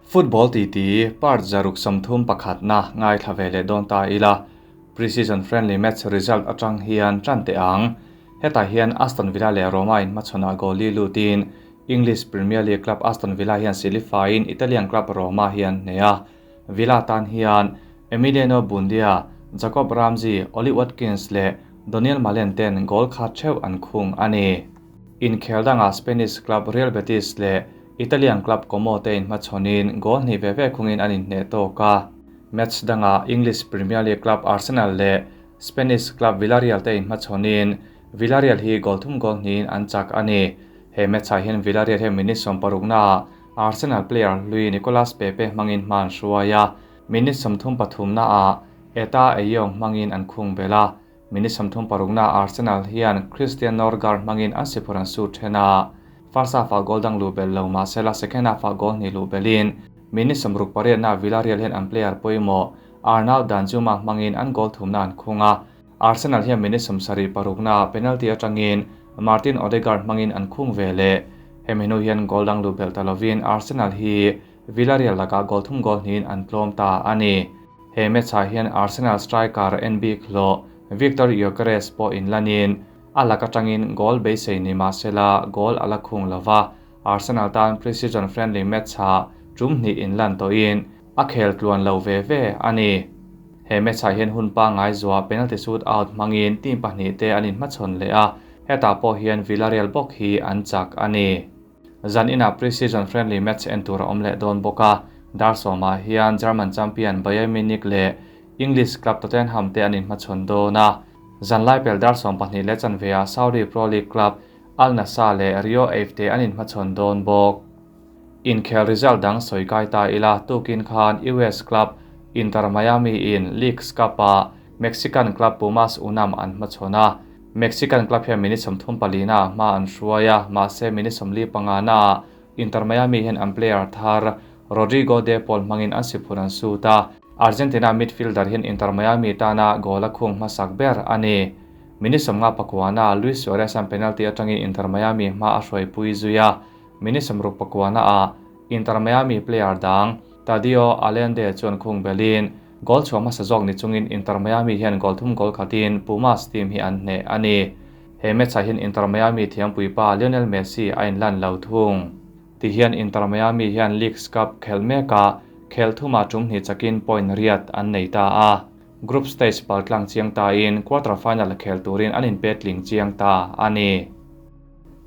Football titi part 131na ngaithla ve leh dawn ta ila. Pre-season friendly match result atang hian tan teh ang. Hetah hian Aston Villa leh Roma in hmachhawnah goal li lutin English Premier League club Aston Villa hian silifaiin Italian club Roma hi an hneh a. Villa tan hian Emiliano Buendia, Jacob Ramsey, Ollie Watkins leh Donyell Malen ten goal khat theuh an khung a ni. Inkhel dangah Spanish club Real Betis leh Italian club Como te inhmachhawnin goal hnih ve ve khungin an inhneh tawk a. Match dangah English Premier League club Arsenal leh Spanish club Villarreal te inhmachhawnin Villarreal hi goal thum goal hnihin an chak a ni. He match-ah hian Villarreal hian minute 60 naah Arsenal player hlui Nicolas Pepe hmangin hma an hruai a. Minute 33 naah Etta Eyong hmangin an khung bel a. Minute 36 naah Arsenal hian Christian Norgaard hmangin an si phur an sut then a. First half-ah goal dang luh belh lo mahsela second half-ah goal hnih luh belin minute 68 naah Villarreal hian an player pawimawh Arnaut Danjuma hmangin an goal thumna an khung a. Arsenal hian minute 76 naah penalty atangin Martin Odegaard hmangin an khung ve leh. Hemi hnu hian goal dang luh belh ta lovin Arsenal hi Villarreal lakah goal thum goal hnihin an tlawm ta a ni. He match-ah hian Arsenal striker en bik hlawh Victor Gyökeres pawh inlanin a lak atangin goal beisei ni mahsela goal a la khung lova. Arsenal tan pre-season friendly match-ah tum hnih inlan tawhin a khel tluan lo ve ve a ni. He match-ah hian hun pangai zuah penalty shoot out hmangin team pahnih te an inhmachhawn leh a. Hetah pawh hian Villarreal bawk hi an chak a ni. Zan inah pre-season friendly match en tur a awm leh dawn bawk a. Dar 10 ah hian German champion Bayern Munich leh English club Tottenham te an inhmachhawn dawn a. Zan lai pel dar 12:15 ah Saudi Pro League club Al Nassr leh Rio Ave te an inhmachhawn dawn bawk. Inkhel result dang sawi kai ta ila tukin khan US club Inter Miami in Leagues Cup-ah Mexican club Pumas Unam an hmachhawn a. Mexican club hian minute 34 na hma an hruai a, mahse minute 45 naah Inter Miami hian an player thar Rodrigo De Paul hmangin an si phur an sut a. Argentina midfielder hian Inter Miami tana goal a khung hmasak ber a ni. Minute 59 na Luis Suarez an penalty atangin Inter Miami hma a hruai pui zui a. Minute 69 naah Inter Miami player dang Tadeo Allende chuan khung belin goal chhuah hmasa zawk ni chungin Inter Miami hian goal thum goal khatin Pumas team hi an hneh a ni. He match-ah hian Inter Miami thiampuipa Lionel Messi a inlan lo thung. Ti hian Inter Miami hian Leagues Cup khel meka khel thuma tum hnih chakin point 8 an nei ta a. Group stage paltlang chiang ta in quarter final khel turin an inpetling chiang ta a ni.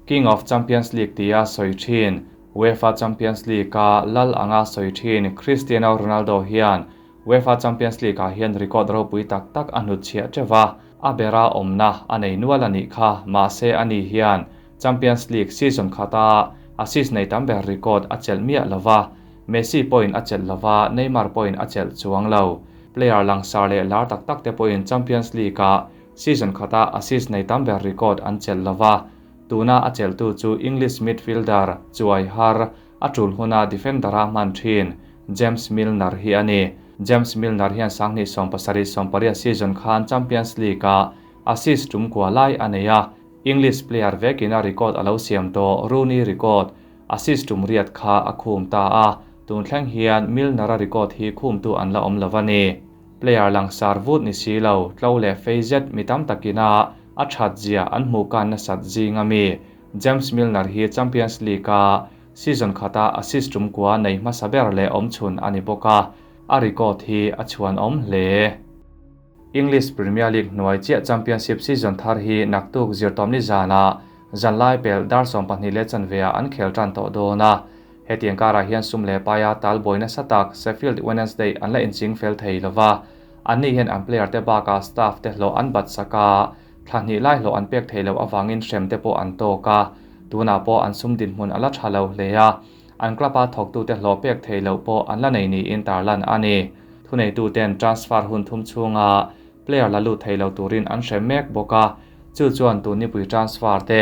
King of Champions League tia sawi thin UEFA Champions League a lal anga sawi thin Cristiano Ronaldo hian UEFA Champions League ah hian record ropui tak tak a hnut chhiah chewa a bera awmna a nei nual ani kha mahse ani hian Champions League season khata assist nei tam ber record a chelh miah lova. Messi point a chelh lova, Neymar point a chelh chuang lo. Player langsar leh lar tak tak te pawhin Champions League a season khata assist nei tam ber record an chelh lova. Tuna a chelhtu chu English midfielder chuai har a tul huna defender-a hman thin James Milner hi a ni. James Milner hian 2017-18 season khan Champions League a assist tum kwa lai a nei a. English player vekina record alo siam to Rooney record assist tum 8 kha a khum ta a. Tun thleng hian Milner a record hi khum tu an la awm lova ni. Player langsar vut ni si lo tlo leh feizet mi tam takina a that zia an hmu kan na sat zinga mi. James Milner hi Champions League a season khata assist tum kwa nei hmasa ber leh awm chhun ani bawk a. A record hi a chuan awm hle. English Premier League hnuai chiah Championship season thar hi naktuk zirtawm ni zana zanlai pel dar 12:15 ah an khel tan tawh dawn a. Hetiang karah hian sum leh paia talbuai nasa tak Sheffield Wednesday an la inching fel thei lova. Anni hian an player te baka staff te hlawh an bat saka thla hnih lai hlawh an pek thei lo awangin hrem te pawh an tawk a. Tunah pawh an sum dinhmun a la tha lo hle a. An club a thawktu te hlawh pek thei lo pawh an la nei niin tarlan a ni. Thuneitu ten transfer hun thum chhunga player la lut thei lo turin an hrem mek bawk a. Chu chuan tun nipui transfer te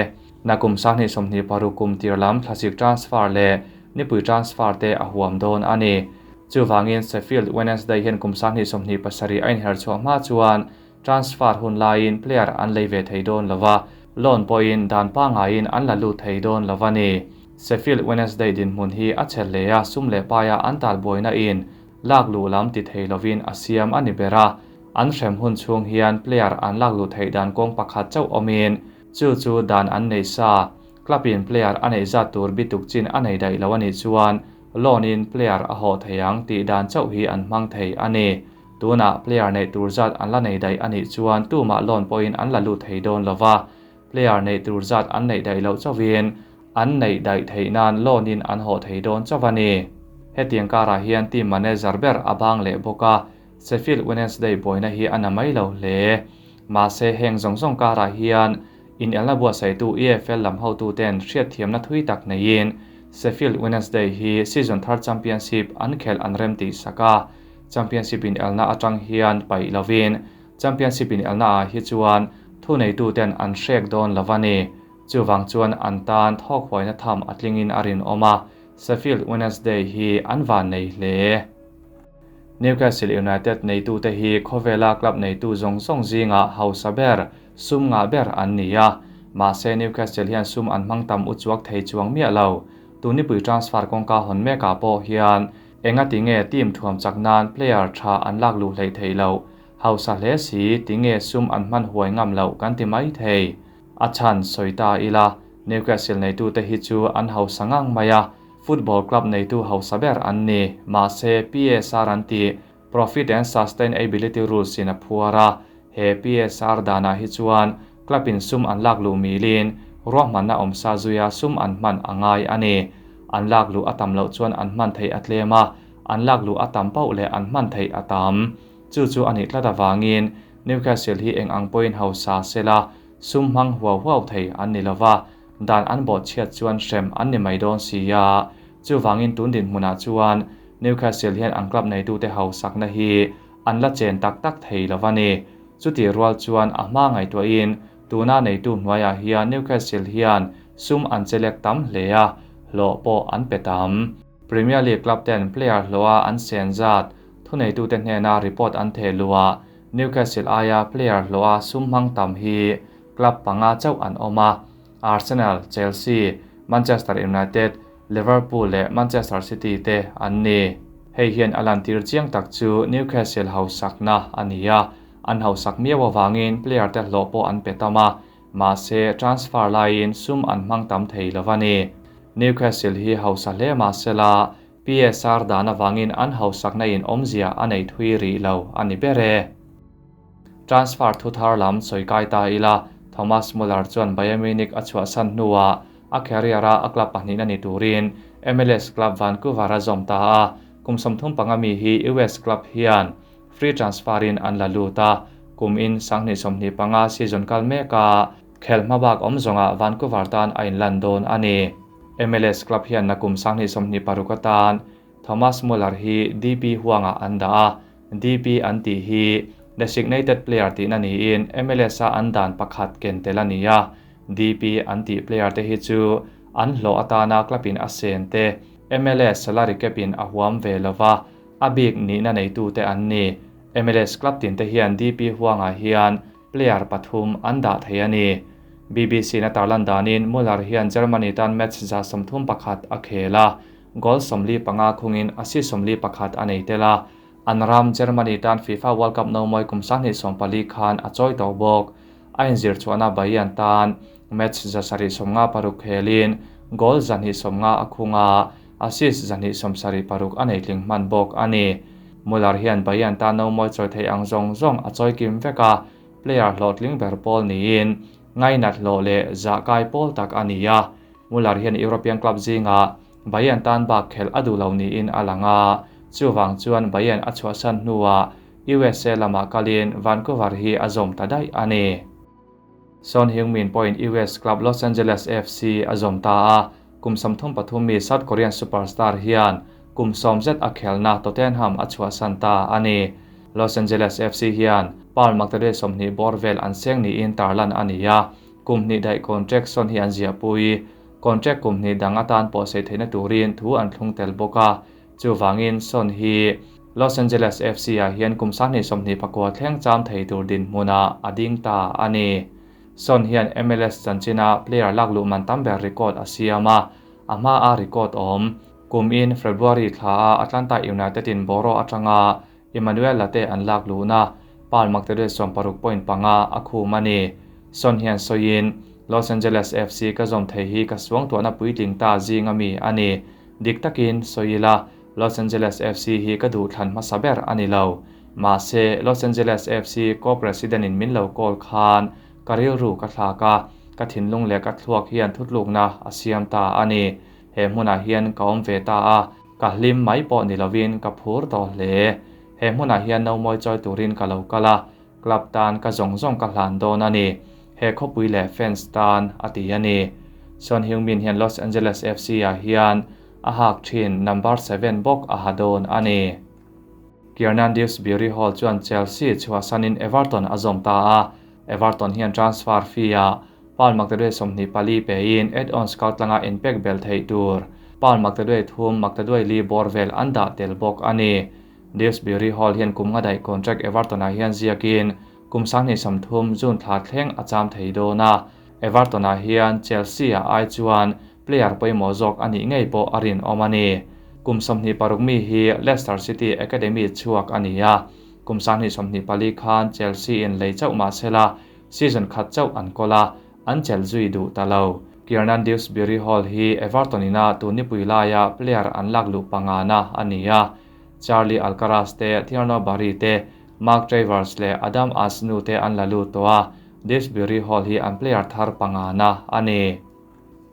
nakum 2026 kum tir lam thlasik transfer leh nipui transfer te a huam dawn a ni. Chuwangin Sheffield Wednesday hian kum 2027 a inher chhuah hma chuan transfer hun laiin player an lei ve thei dawn lova. Loan pawhin dan pangaiin an la lut thei dawn lova ni. Sheffield Wednesday dinhmun hi a chhe hle a, sum leh paia an talbuaina in lak luh lam ti thei lovin a siam a ni ber a. An hrem hun chhung hian player an lak luh theih dan kawng pakhat chauh awmin chu chu dan an nei sa. Club in player a neih zat tur bituk chin a nei daih lo a nih chuan loan in player a hawh thei ang tih dan chauh hi an hmang thei a ni. Tunah player neih tur zat an la nei daih a nih chuan tumah loan pawhin an la lut thei dawn lova, player neih tur zat an neih daih loh chauhin an neih daih theih nan loan in an hawh thei dawn chauh a ni. Hetiang karah hian team manager ber a bang leh bawk a, Sheffield Wednesday buaina hi a na mai lo hle. Mahse heng zawng zawng karah hian inelna buatsaihtu EFL lam hotuten hriatthiamna thui tak neiin Sheffield Wednesday hi season thar Championship an khelh an rem tih sak a, Championship inelna atang hian paih lovin Championship inelna ah hi chuan thuneituten an hrek dawn lo a ni. Chuvang chuan an tan thawk huaina tham a tlingin a rinawm a, Sheffield Wednesday hi an vannei hle. Newcastle United neitute hi khawvela club neitu zawng zawng zingah hausa ber, sum ngah ber an ni a. Mahse Newcastle hian sum an hmang tam uchuak thei chuang miah lo. Tunipui transfer kawngka hawn mekah pawh hian engati nge team thuam chak nan player tha an lak luh hleih theih loh? Hausa hle si, tinge sum an hman huai ngam loh kan ti mai thei. A chhan sawi ta ila, Newcastle neitute hi chu an hausa ngang mai a, football club neitu hausa ber an ni. Mahse, PSR an tih, Profit and Sustainability Rules in a phuar a, he PSR danah hi chuan club in sum an lak luh milin ruahmanna awmsa zuia sum an hman a ngai a ni. An lak luh a tam loh chuan an hman theih a tlem a, an lak luh a tam pauh leh an hman theih a tam. Chu chu a nih tlat avangin Newcastle hi eng ang pawhin hausa sela sum hmang huau huau thei an ni lova, dan an bawhchhiat chuan hrem an ni mai dawn si a. Chuvangin tun dinhmunah chuan Newcastle hian an club neitute hausakna hi an la chen tak tak thei lo a ni. Chutih rual chuan a hma ngaihtuahin tuna neitu hnuaiah hian Newcastle hian sum an chelek tam hle a, hlawh pawh an pe tam. Premier League club ten player hlawha an sen zat thuneitute hnena report an theh luhah Newcastle aia player hlawha sum hmang tam hi club panga chauh an awm a, Arsenal, Chelsea, Manchester United, Liverpool leh Manchester City te an ni. Hei hian a lantir chiang tak chu Newcastle hausakna a ni a, an hausak miau avangin player te hlawh pawh an pe tam a, mahse transfer laiin sum an hmang tam thei lo a ni. Newcastle hi hausa hle mahsela PSR dan avangin an hausakna in awmzia a nei thui rih lo a ni ber e. Transfer thu thar lam sawi kai ta ila, Thomas Muller chuan Bayern Munich a chhuahsan hnuah a career-a a club pahnihna ni turin MLS club Vancouver a zawm ta a, kum 35 mi hi US club hian free transfer-in an la lut a, kum in 2025 season kal meka khelh hmabak awm zawngah Vancouver tan a inlan dawn a ni. MLS club hian nakum 2026 atan Thomas Muller hi DP huangah an dah a, DP an tih hi designated player tihna niin MLS a an dan pakhat ken tel a ni a, DP an tih player te hi chu an hlawh atana club in a sen te MLS salary cap in a huam ve lova, a bik nihna neitute an ni. MLS club tin te hian DP huangah hian player pathum an dah thei a ni. BBC na tarlan danin Muller hian Germany tan match 131 a khel a, goal 45 khungin assist 41 a nei tel a, an ram Germany tan FIFA World Cup no mawi kum 2024 khan a chawi tawh bawk. A inzir chuahna Bayern tan match 756 khelin goal 250 a khunga, assist 276 a nei tling hman bawk a ni. Muller hian Bayern tan no mawi chawi thei ang zawng zawng a chawi kim vek a, player hlawh tling ber pawl niin ngainat hlawh leh zah kai pawl tak a ni a. Muller hian European club zinga Bayern tan bak khelh a duh lo niin a lang a, chuwang chuan Bayern a chhuahsan hnuah USA lamah kalin Vancouver hi a zawm ta daih a ni. Son Heung-min pawhin US club Los Angeles FC a zawm ta a, kum 33 mi South Korean superstar hian kum 10 zet a khelna Tottenham a chhuahsan ta a ni. Los Angeles FC hian Paul Mactade 20 bawr vel an seng niin tarlan a ni a, kum hnih daih contract Son hi an ziahpui. Contract kum hnih dang atan pawh sei theihna turin thu an thlung tel bawk a, chuwangin Son hi Los Angeles FC ah hian kum 2024 thleng cham thei tur dinhmunah a ding ta a ni. Son hian MLS chanchina player lak luh man tam ber record a siam a, A hma a record awm. Kum in February thla a Atlanta United in Boro atanga Emmanuel Latte an lak luhna pound maktaduai 60.5 a khum a ni. Son hian sawiin, Los Angeles FC ka zawm thei hi ka suangtuahna puitling ta zing ami a ni. Dik takin sawi ila, Los Angeles FC hi ka duhthlan hmasa ber a ni lo. Mahse, Los Angeles FC co-president in min lo call khan ka rilru ka thlak a, ka thinlung leh ka thluak hian thutlukna a siam ta a ni. He hmunah hian ka awm ve ta a, ka hlim mai pawh ni lovin ka phur tawh hle. He hmunah hian nomawi chawi turin ka lo kal a, club tan ka zawng zawng ka hlan dawn a ni. He khawpui leh fans tan a ti a ni. Son Heung-min hian Los Angeles FC ah hian a hak thin number 7 bawk a ha dawn a ni. Kiernan Dewsbury Hall chuan Chelsea chhuahsanin Everton a zawm ta a, Everton hian transfer fee-ah pound maktaduai 24 pein add-ons kaltlanga inpek bel theih tur pound maktaduai 3 maktaduai 4 bawr vel an dah tel bawk a ni. Dewsbury Hall hian kum nga daih contract Everton-ah hian ziakin kum 2030 June thla thleng a cham thei dawn a, Everton-ah hian Chelsea-ah ai chuan player pawimawh zawk a nih ngei pawh a rinawm a ni. Kum 26 mi hi Leicester City Academy chhuak a ni a, kum 2024 khan Chelsea in lei chauh mahsela season khat chauh an kawl a, an chel zui duh ta lo. Kiernan Dewsbury Hall hi Everton ina tunipui laia player an lak luh pangana a ni a, Charlie Alcaraz te, Thierno Barry te, Mark Travers leh Adam Aznou te an la lut tawh a, Dewsbury Hall hi an player thar pangana a ni.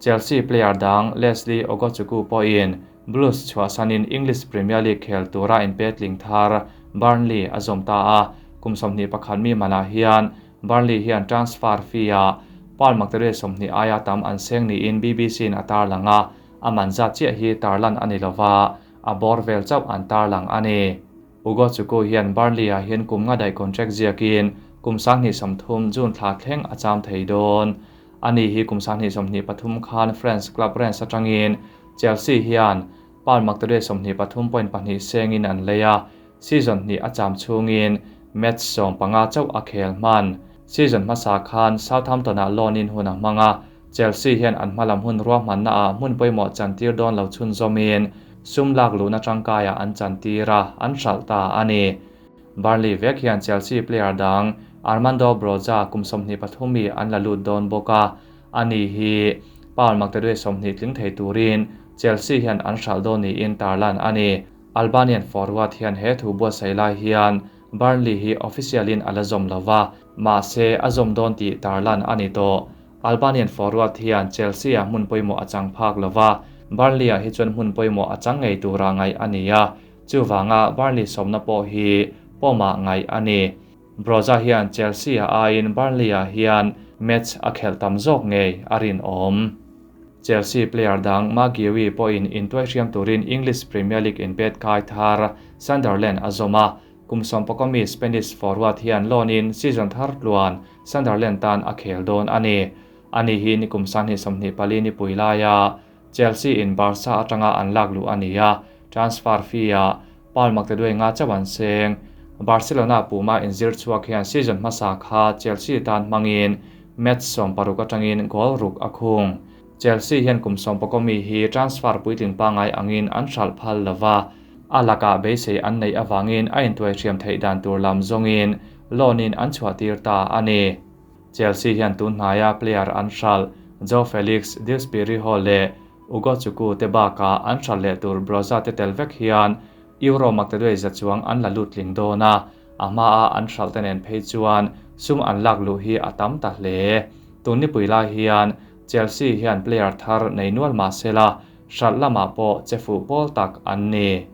Chelsea player dang Lesley Ugochukwu pawhin Blues chhuahsanin English Premier League khel tura inpetling thar Burnley a zawm ta a, kum 21 mi manah hian Burnley hian transfer fee-ah pound maktaduai 20 aia tam an seng niin BBC in a tarlang a, a man zat chiah hi tarlan a ni lova, a bawr vel chauh an tarlang a ni. Ugochukwu hian Burnley-ah hian kum nga daih contract ziakin kum 2030 June thla thleng a cham thei dawn. Ani hi kum 2023 khan French club Rennes atangin Chelsea hian pound maktaduai 23.2 sengin an lei a, season hnih a cham chhungin match 15 chauh a khel hman. Season hmasa khan Southampton-ah loan-in hun a hmang a, Chelsea hian an hmalam hun ruahmanna ah hmun pawimawh chantir dawn lo chhun zawmin sum lak luhna tangkaiah an chantir a, an hralh ta a ni. Burnley vek hian Chelsea player dang Armando Broja kum 23 mi an la lut dawn bawk a, ani hi pound maktaduai 20 tling thei turin Chelsea hian an hralh dawn niin tarlan a ni. Albanian forward hian he thu buatsaih lai hian Burnley hi official-in a la zawm lova, mahse a zawm dawn tih tarlan a ni tawh. Albanian forward hian Chelsea-ah hmun pawimawh a chang phak lova, Burnley-ah hi chuan hmun pawimawh a chang ngei tura ngaih a ni a, chuvanga Burnley sawmna pawh hi pawmah ngaih a ni. Broja hian Chelsea-ah aiin Burnley-ah hian match a khelh tam zawk ngei a rinawm. Chelsea player dang Marc Guehi pawhin intuai hriam turin English Premier League inpet kai thar Sunderland a zawm a, kum 11 mi Spanish forward hian loan-in season thar tluan Sunderland tan a khel dawn a ni. Ani hi ni kum 2024 ni pui laia Chelsea in Barca atanga an lak luh a ni a, transfer fee-ah pound maktaduai nga chauh an seng. Barcelona puma inzir chhuak hian season hmasa kha Chelsea tan hmangin match 60 atangin goal ruk a khung. Chelsea hian kum 11 mi hi transfer puitling pangai angin an hralh phal lova, a lakah beisei an nei awangin a intuai hriam theih dan tur lam zawngin loan-in an chhuahtir ta a ni. Chelsea hian tunhnaia player an hralh Joao Felix, Dewsbury Hall leh Ugochukwu te bakah an hralh leh tur Broja te tel vek hian euro maktaduai za chuang an la lut tling dawn a, a hmaa an hralh te nen phei chuan sum an lak luh hi a tam ta hle. Tunnipui lai hian Chelsea hian player thar nei nual mahsela hralh lamah pawh chefu pawl tak an ni.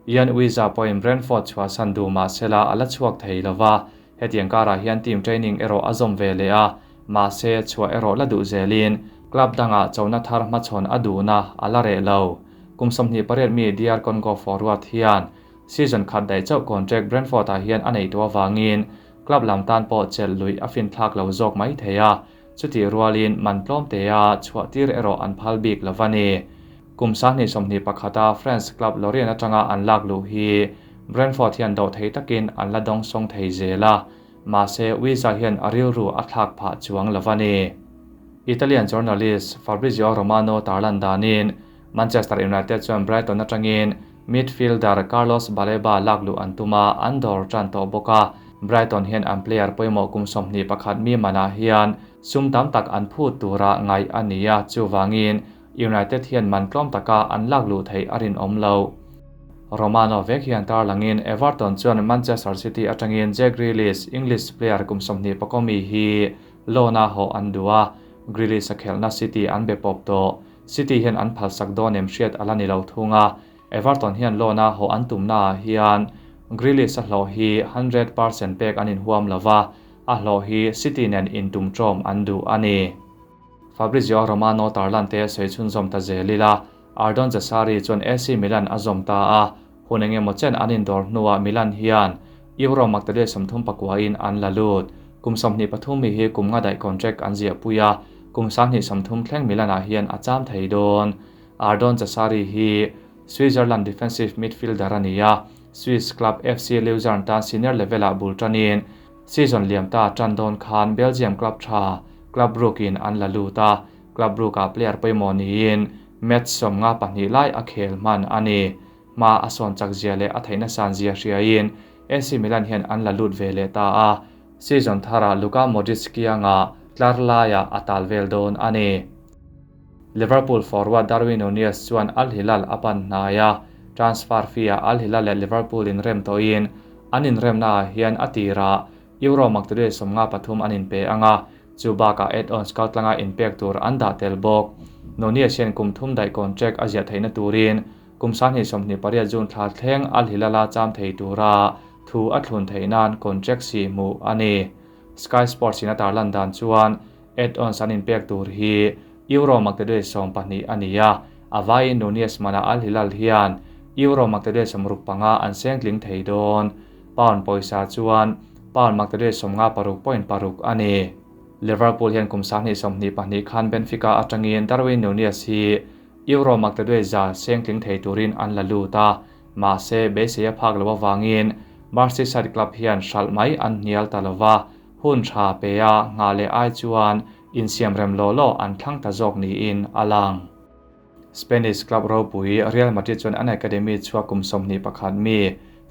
Yoane Wissa pawhin Brentford chhuahsan duh mahsela a la chhuak thei lova, hetiang karah hian team training erawh a zawm ve leh a, mahse chhuah erawh la duh zelin club dangah chona thar hmachhawn a duhna a la reh lo. Kum 28 mi DR Congo forward hian season khat daih chauh contract Brentford-ah hian a nei tawh awangin club lam tan pawh chelh lui a fin thlak lo zawk mai thei a, chuti rualin man tlawm te a chhuah tir erawh an phal bik lova ni. Kum 21 France club Lorient atanga an lak luh hi Brentford hian do thei takin an la dawng sawng thei zel a, mahse Wissa hian a rilru a thlak phah chuang lova ni. Italian journalist Fabrizio Romano tarlan danin Manchester United chuan Brighton atangin midfielder Carlos Baleba lakluh an tum a, an dawr tan tawh bawk a. Brighton hian an player pawimawh kum 21 mi manah hian sum tam tak an phut tura ngaih a ni a, chuvangin United hian man tlawm taka an lakluh theih a rinawm lo. Romano vek hian tarlangin Everton chuan Manchester City atangin Jack Grealish, English player kum 24 mi hi loan-a haw an duh a, Grealish a khelhna City an be pawp tawh. City hian an phalsak dawn em hriat a la ni lo thung a, Everton hian loan-a haw an tumnaah hian Grealish a hlawh hi 100% pek an inhuam lo va, a hlawh hi City nen intum ṭawm an duh a ni. Fabrizio Romano tarlan te sawi chhunzawm ta zel ila, Ardon Jashari chuan AC Milan a zawm ta a, hun eng emaw chen an indawr hnuah Milan hian Euro maktaduai 39 in an la lut. Kum 23 mi hi kum nga daih contract an ziahpui a, kum 2030 thleng Milan-ah hian a cham thei dawn. Ardon Jashari hi Switzerland defensive midfielder a ni a, Swiss club FC Luzern tan senior level-ah bul tanin season liam ta tan dawn khan Belgium club tha Club Brugge-in an la lut a, Club Brugge-ah player pawimawh niin match 52 lai a khel hman a ni. Hma a sawn chak zia leh a theihna san zia hriain AC Milan hian an la lut ve leh ta a, season tharah Luka Modric kianga tlar laiah a tal vel dawn a ni. Liverpool forward Darwin Nunez chuan Al Hilal a pan hnai a, transfer fee-ah Al Hilal leh Liverpool inrem tawhin an inremnaah hian a tirah Euro maktaduai 53 an inpe ang a, chu bakah add-ons kaltlanga inpek tur an dah tel bawk. Nunez hian kum thum daih contract a ziah theihna turin kum 2028 June thla thleng Al Hilal-a cham thei tura thu a thlun theih nan contract si hmuh a ni. Sky Sports in a tarlan dan chuan add-ons an inpek tur hi Euro maktaduai 12 a ni a, a vaiin Nunez mana Al Hilal hian Euro maktaduai 65 an sengtling thei dawn. Pound pawisa chuan pound maktaduai 56.6 a ni. Liverpool hian kum 2022 khan Benfica atangin Darwin Nunez hi Euro maktaduai 100 sengtling thei turin an la lut a, mahse beisei a phak lo awangin Merseyside club hian hralh mai an hnial ta lova, hun tha pe a nga leh ai chuan insiam rem lo lo an thlang ta zawk niin a lang. Spanish club ropui Real Madrid chuan an academy chhuak kum 21 mi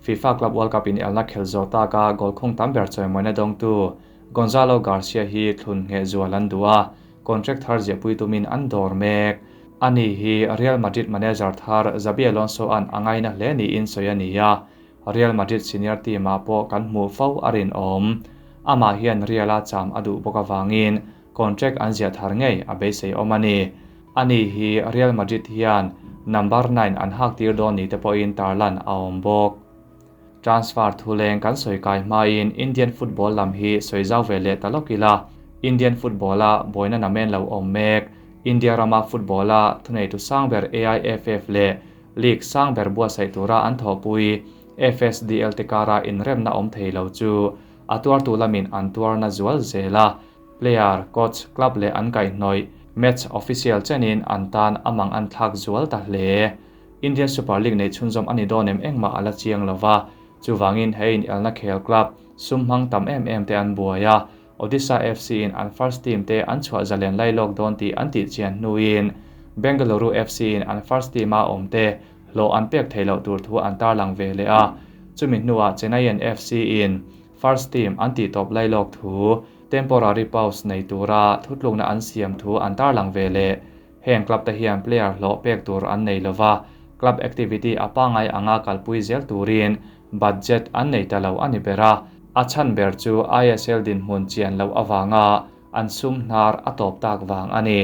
FIFA Club World Cup in elna khel zo taka goal khung tam ber chawimawi dawngtu Gonzalo Garcia hi thlun nge zual an duh a, contract thar ziahpui tumin an dawr mek. Ani hi Real Madrid manager thar Xabi Alonso an angai na hle niin sawi a ni a, Real Madrid senior team ah pawh kan hmuh fo a rinawm. Amah hian Real a cham a duh bawk awangin contract an ziah thar ngei a beisei awm a ni. Ani hi Real Madrid hian number 9 an hak tir dawn ni te pawhin tarlan a awm bawk. Transfer thuleng kan sawi kai hmain Indian football lam hi sawi zau ve leh ta lawk ila. Indian football a buaina namen lo awm mek. India rama football a thunei tu sangber AIFF leh League sangber buatsaih tura an thawhpui FSDL te kara inremna awm thei lo chu a tuartu lamin an tuarna zual zel a, player, coach, club leh an kaihhnawih match official chenin an tan amang an thlak zual ta hle. Indian Super League nei chhunzawm ani dawn em engmah a la chiang lova, chuwangin he in elna khel club sum hmang tam em em te an buai a, Odisha FC in an first team te an chhuah zalen lailawk dawn tih an tih chian hnuin Bengaluru FC in an first team a awm te hlawh an pek thei loh tur thu an tarlang ve leh a, chumi hnuah Chennaiyin FC in first team an tih tawp lailawk thu temporary pause nei tura thutlukna an siam thu an tarlang ve leh. Heng club te hian player hlawh pek tur an nei lova, club activity a pangai anga kalpui zel turin budget an nei ta lo ani ber a, a chan ber chu ISL din hmun chian lo awanga an sum hnar a tawp tak wang ani.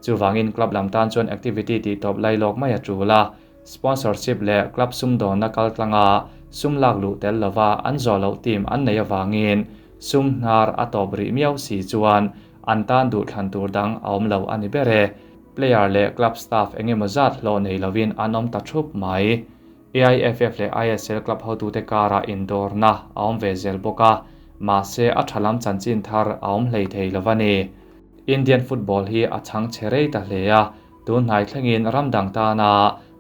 Chuwangin club lam tan chuan activity ti tawp lailawk mai a tula, sponsorship leh club sum dawn na kaltlanga sum lak lu tel lova an zo lo team an nei awangin sum hnar a tawp ri miau si chuan an tan duh thlan tur dang a awm lo ani bere. Player leh club staff engemaw zat hlo nei lovin an awm ta thup mai. AIFF leh ISL club hotu te kara indawr na a awm ve zel bawk a, mahse a thalam chanchin thar a awm hlei thei lovani. Indian football hi a chang che rei ta hle a, tun hnai thlengin ramdang tana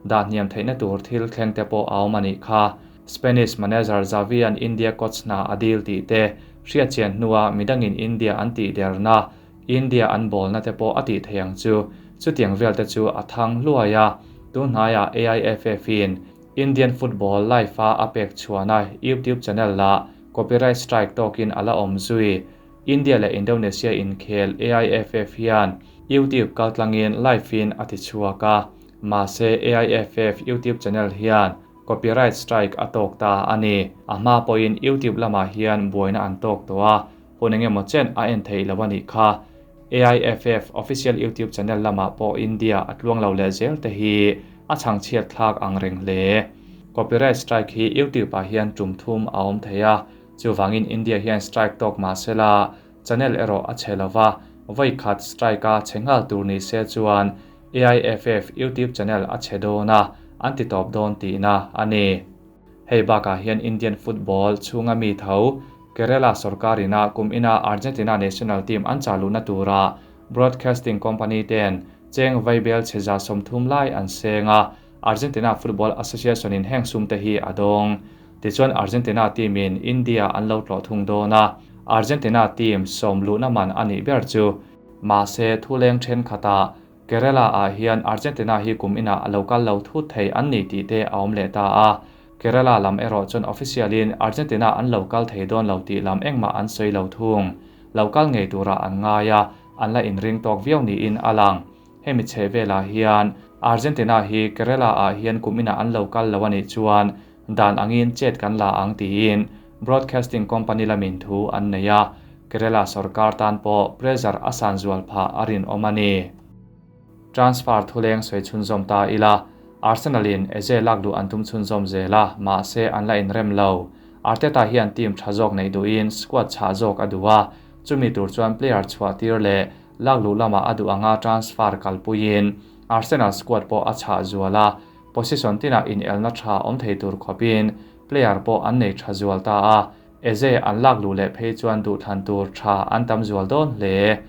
dah hniam theihna tur thil thleng te pawh a awm ani kha. Spanish manager Xavi an India coach na a deal tih te hriat chian hnuah midangin India an tih derna. India an bawlna te pawh a tih theih ang chu. Chutiang vel te chu a thang hluai a, tun hnaiah AIFF in Indian Football Live a a pek chhuahna YouTube channel lah copyright strike tawkin a la awm zui. India leh Indonesia inkhel AIFF hian YouTube kaltlangin live in a ti chhuak a, mahse AIFF YouTube channel hian copyright strike a tawk ta a ni. A hma pawhin YouTube lamah hian buaina an tawk tawh a, hun engemaw chen a en theih lo a nih kha. AIFF official YouTube channel lamah pawh India a tluang lo leh zel te hi a chhangchhiat thlak ang reng hle. Copyright strike hi YouTube ah hian tum thum a awm thei a, chuvangin India hian strike tawk mah sela channel erawh a chhe lova, vawi khat strike a chhe nghal tur ni se chuan AIFF YouTube channel a chhe dawn a, an ti tawp dawn tihna a ni. Hei bakah hian Indian football chhunga mi tho Kerala sorkar ina kum ina Argentina national team an chah luhna tura broadcasting company ten cheng vaibel chhe 30 lai an seng a, Argentina Football Association in heng sum te hi a dawng. Tichuan Argentina team in India an lo tlawh thung dawn a, Argentina team sawm luhna man a nih ber chu. Mahse thuleng thenkhatah Kerala ah hian Argentina hi kum inah a lo kal lo thut thei an ni tih te a awm leh ta a, Kerala lam erawh chuan official in Argentina an lo kal thei dawn lo tih lam engmah an sawi lo thung. Lo kal ngei turah an ngai a, an la inring tawk viau niin a lang. Hemi chheh velah hian Argentina hi Kerala ah hian kum inah an lo kal lo a nih chuan dan angin chet kan la ang tiin broadcasting company lamin thu an nei a, Kerala sorkar tan pawh pressure a san zual phah a rinawm a ni. Transfer thuleng sawi chhunzawm ta ila, Arsenal in Eze lak duh an tum chhunzawm zel a, mahse an la inrem lo. Arteta hian team tha zawk neih duhin squad chhah zawk a duh a, chumi tur chuan player chhuah tir leh lak luh lamah a duh anga transfer kalpuiin Arsenal squad pawh a chhah zual a, position tinah inelna tha awm thei tur khawpin player pawh an nei tha zual ta a, Eze an lak luh leh phei chuan duhthlan tur tha an tam zual dawn hle.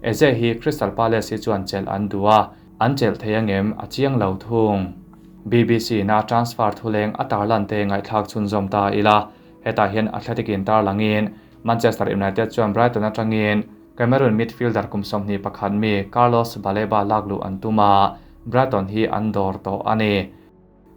Eze hi Crystal Palace hi chuan chelh an duh a, an chelh thei angem a chiang lo thung. BBC na transfer thuleng a tarlan te ngaihthlak chhunzawm ta ila, hetah hian Athletic in tarlangin Manchester United chuan Brighton atangin Cameroon midfielder kum 21 mi Carlos Baleba lak luh an tum a, Brighton hi an dawr tawh a ni.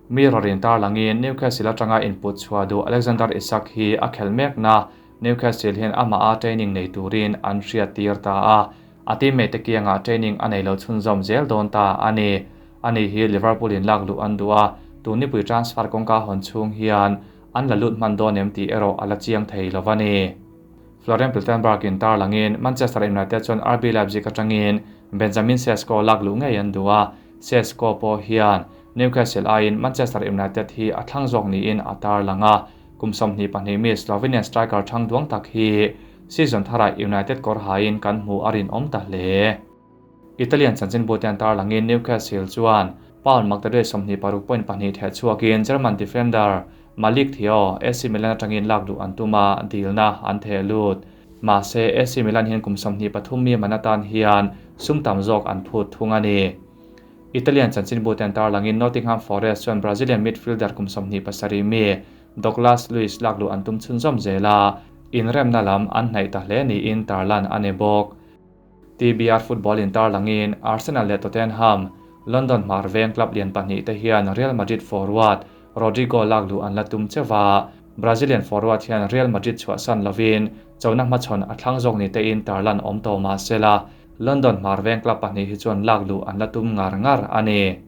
Mirror in tarlangin Newcastle atanga input chhuah duh Alexander Isak hi a khel mekna Newcastle hian amah a training nei turin an hriat tir ta a, a teammate te kiangah training a nei lo chhunzawm zel dawn ta a ni. Ani hi Liverpool in lak luh an duh a, tun nipui transfer kawngka hawn chhung hian an la lut hman dawn em tih erawh a la chiang thei lo a ni. Florian Plettenberg in tarlangin Manchester United chuan RB Leipzig atangin Benjamin Sesko lak luh ngei an duh a, Sesko pawh hian Newcastle aiin Manchester United hi a thlang zawk niin a tarlang a, kum 22 mi Slovenian striker thang duang tak hi season tharah United kawr hain kan hmu a rinawm ta hle. Italian chanchinbu te an tarlangin Newcastle chuan pound maktaduai 26.2 theh chhuakin German defender Malik Thiaw AC Milan atangin lak duh an tum a, dilna an theh lut. Mahse AC Milan hian kum 23 mi man atan hian sum tam zawk an phut thung a ni. Italian chanchinbu te an tarlangin Nottingham Forest chuan Brazilian midfielder kum 27 mi Douglas Luiz lak luh an tum chhunzawm zel a, inremna lam an hnaih ta hle niin tarlan a ni bawk. TBR football in tarlangin Arsenal leh Tottenham, London hmar veng club lian pahnih te hian Real Madrid forward Rodrigo lak luh an la tum chewa, Brazilian forward hian Real Madrid chhuahsan lovin chona hmachhawn a thlang zawk ni tein tarlan awm tawh mah sela, London hmar veng club pahnih hi chuan lak luh an la tum ngar ngar a ni.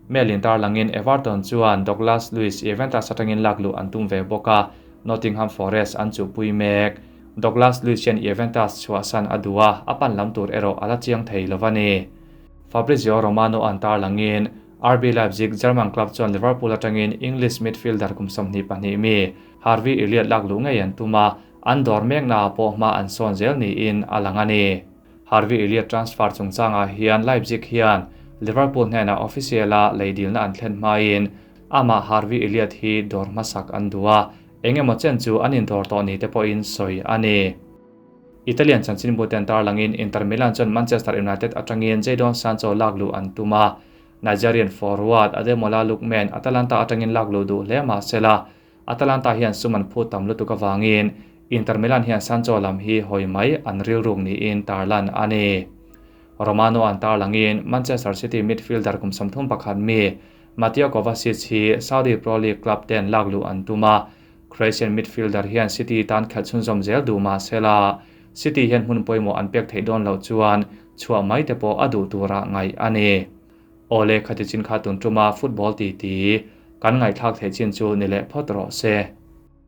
Mail in tarlangin Everton chuan Douglas Luiz Juventus atangin lak luh an tum ve bawk a, Nottingham Forest an chuhpui mek. Douglas Luiz hian Juventus chhuahsan a duh a, a pan lam tur erawh a la chiang thei lo a ni. Fabrizio Romano an tarlangin RB Leipzig German club chuan Liverpool atangin English midfielder kum 22 mi Harvey Elliott lak luh ngei an tum a, an dawr mekna ah pawh hma an sawn zel niin a lang a ni. Harvey Elliott transfer chungchangah hian Leipzig hian Liverpool hnenah official a leidilna an thlen hmain amah Harvey Elliott hi dawr hmasak an duh a, engemaw chen chu an indawr tawh ni te pawhin sawi a ni. Italian chanchinbu te an tarlangin Inter Milan chuan Manchester United atangin Jadon Sancho lak luh an tum a, Nigerian forward Ademola Lookman Atalanta atangin lak luh duh hle mah sela, Atalanta hian sum an phut tam lutuk avangin Inter Milan hian Sancho lam hi hawi mai an rilruk niin tarlan a ni. Romano an tarlangin Manchester City midfielder kum 31 mi Mateo Kovacic hi Saudi Pro League club ten lakluh an tum a, Croatian midfielder hian City tan khelh chhunzawm zel duh mah sela, City hian hmun pawimawh an pek theih dawn loh chuan chhuah mai te pawh a duh tura ngaih a ni. Awle khati chin kha tun tuma football titi kan ngaihthlak theih chin chu ni leh phawt rawh se.